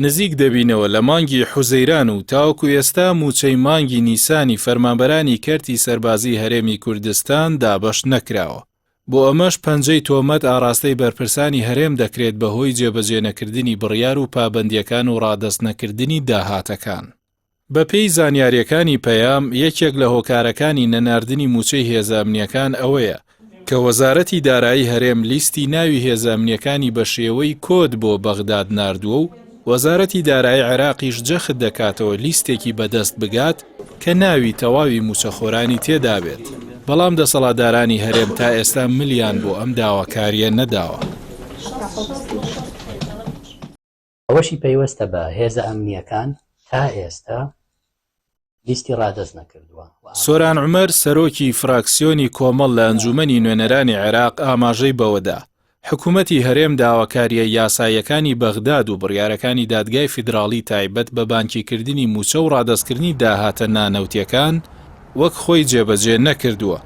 نزیک دەبینەوە لە مانگی حوزەیران و تاوەکو ئێستا مووچەی مانگی نیسانی فەرمانبەرانی کەرتی سەربازیی هەرێمی کوردستان دابەش نەکراوە. بۆ ئەمەش پەنجەی تۆمەت ئاڕاستەی بەرپرسانی هەرێم دەکرێت بەهۆی جێبەجێنەکردنی بڕیار و پابەندییەکان و ڕادەستنەکردنی داهاتەکان. بەپێی زانیارییەکانی پەیام، یەکێک لە هۆکارەکانی نەناردنی مووچەی هێزە ئەمنییەکان ئەوەیە، کە وەزارەتی دارایی هەرێم لیستی ناوی هێزە ئەمنییەکانی بەشێوەی کۆد بۆ بەغداد ناردووە و وەزارەتی دارایی عێراقیش جەخت دەکاتەوە لیستێکی بەدەست بگات کە ناوی تەواوی مووچەخۆرانی تێدابێت، بەڵام دەسەڵاتدارانی هەرێم تا ئێستا ملیان بۆ ئەم داواکارییە نەداوە. ئەوەشی پەیوەستە بە هێزە ئەمنییەکان تا ئێستا لیستی ڕادەست نەکردووە. سۆران عومەر، سەرۆکی فراکسیۆنی کۆمەڵ لە ئەنجوومەنی نوێنەرانی عێراق ئاماژەی بەوەدا، حکومەتی هەرێم داواکارییە یاساییەکانی بەغداد و بڕیارەکانی دادگای فیدراڵی تایبەت بە بانکیکردنی مووچە و ڕادەستکردنی داهاتە نانەوتییەکان وەک خۆی جێبەجێ نەکردووە،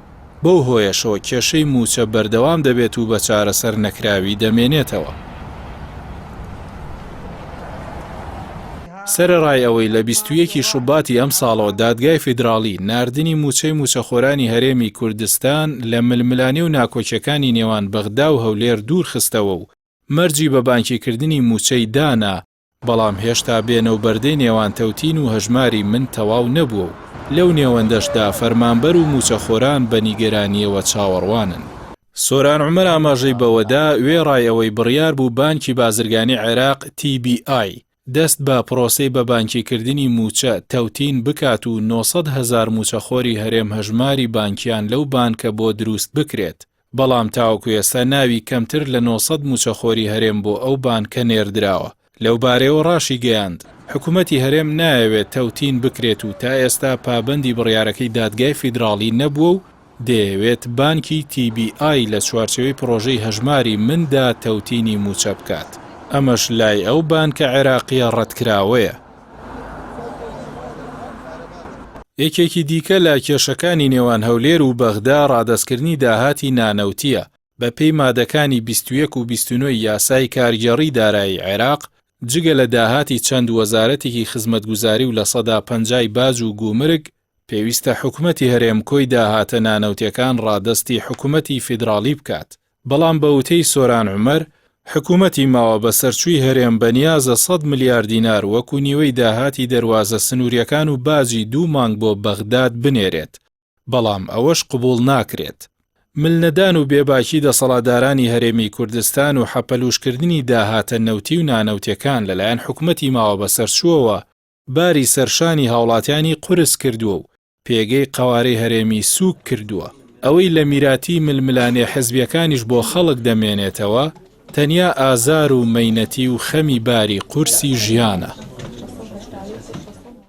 بەو هۆیەشەوە کێشەی مووچە بەردەوام دەبێت و بە چارەسەر نەکراوی دەمێنێتەوە. سەرەڕای ئەوەی لە 21 ی شوباتی ئەمساڵەوە دادگای فیدراڵی ناردنی مووچەی مووچەخۆرانی هەرێمی کوردستان لە ململانێ و ناکۆکیەکانی نێوان بەغدا و هەولێر دوورخستەوە و مەرجی بە بانکیکردنی مووچەی دانا، بەڵام هێشتا بێنە و بەردەی نێوان تەوتین و هەژماری من تەواو نەبووە و لەو نێوەندەشدا فەرمانبەر و مووچەخۆران بە نیگەرانییەوە چاوەڕوانن. سۆران عومەر ئاماژەی بەوەدا، وێڕای ئەوەی بڕیار بوو بانکی بازرگانی عێراق، TBI، دەست بە پرۆسەی بەبانکیکردنی مووچە، تەوتین، بکات و 900 هەزار مووچەخۆری هەرێم هەژماری بانکیان لەو بانکە بۆ دروست بکرێت، بەڵام تاوەکو ئێستا ناوی کەمتر لە 900 مووچەخۆری هەرێم بۆ ئەو بانکە نێردراوە. لەوبارەیەوە ڕاشیگەیاند، حکومەتی هەرێم نایەوێت تەوتین بکرێت و تا ئێستا پابەندی بڕیارەکەی دادگای فیدراڵی نەبووە و دەیەوێت بانکی تی بی ئای لە چوارچێوەی پڕۆژەی هەژماری من دا تەوتینی مووچە بکات، ئەمەش لای ئەو بانکە عێراقییە ڕەتکراوەیە. یەکێکی دیکە لە کێشەکانی نێوان هەولێر و بەغدا ڕادەستکردنی داهاتی نانەوتییە، بەپێی مادەکانی 21 و 29 یاسای کارگێڕی دارایی عێراق، جگە لە داهاتی چەند وەزارەتێکی خزمەتگوزاری و 50% ی باج و گومرگ، پێویستە حکومەتی هەرێم کۆی داهاتە نانەوتیەکان ڕادەستی حکومەتی فیدراڵی بکات، بەڵام بە وتەی سۆران عومەر، حکومەتی ماوە بەسەرچووی هەرێم بەنیازە سەد ملیار دینار وەکو نیوەی داهاتی دەروازە سنووریەکان و باجی دوو مانگ بۆ بەغداد بنێرێت، بەڵام ئەوەش قبوڵ ناکرێت. ملنەدان و بێباکی دەسەڵاتدارانی هەرێمی کوردستان و حەپەلوشکردنی داهاتە نەوتی و نانەوتیەکان لەلایەن حکومەتی ماوە بەسەرچووەوە باری سەرشانی هاوڵاتیانی قورس کردووە و پێگەی قەوارەی هەرێمی سووک کردووە. ئەوەی لە میراتی ململانێ حزبیەکانیش بۆ خەڵک دەمێنێتەوە، تەنیا ئازار و مەینەتی و خەمی باری قورسی ژیانە.